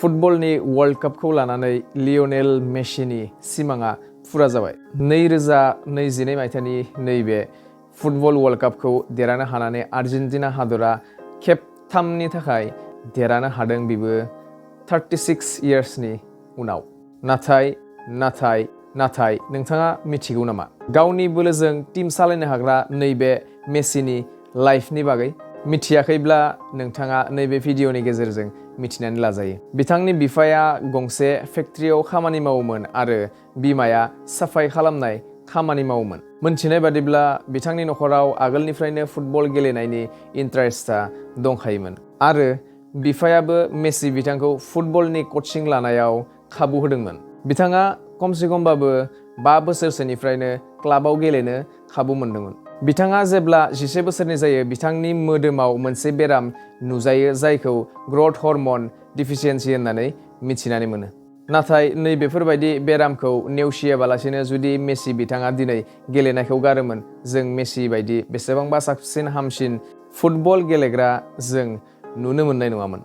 फुटबलनि वर्ल्ड कपखौ लानानै लियोनेल मेसिनि सिमाङा फुरा जाबाय। 2022 मायथाइनि नैबे फुटबल वर्ल्ड कपखौ देरहानो हानानै आर्जेन्टिना हादरा खेबथामनि थाखाय देरहानो हादों बिबो 36 इयार्सनि उनाव। नाथाय नोंथाङा मिथिगौ नामा गावनि बोलोजों टीम सालायनो हाग्रा नैबे मेसिनि लाइफनि बागै? मिथियाखैब्ला नोंथाङा नैबे भिडिअनि गेजेरजों मिथिनानै लाजायो। बिथांनि बिफाया गंसे फेक्ट्रियाव खामानि मावोमोन आरो बिमाया साफाई खालामनाय खामानि मावोमोन। मोनथिनाय बादिब्ला बिथांनि नखराव आगोलनिफ्रायनो फुटबल गेलेनायनि इन्टारेस्टआ दंखायोमोन आरो बिफायाबो मेसि बिथांखौ फुटबलनि कचिं लानायाव खाबु होदोंमोन। बिथाङा खमसे खमबाबो 5 बोसोरसोनिफ्रायनो क्लाबाव गेलेनो खाबु मोनदोंमोन। बिथाङा जेब्ला 11 बोसोरनि जायो बिथांनि मोदोमाव मोनसे बेराम नुजायो जायखौ ग्रथ हर्मन डिफिसियेन्सि होननानै मिथिनानै मोनो। नाथाय नैबेफोरबायदि बेरामखौ नेवसियाबालासिनो जुदि मेसि बिथाङा दिनै गेलेनायखौ गारोमोन जों मेसि बायदि बेसेबांबा साबसिन हामसिन फुटबल गेलेग्रा जों नुनो मोननाय नङामोन।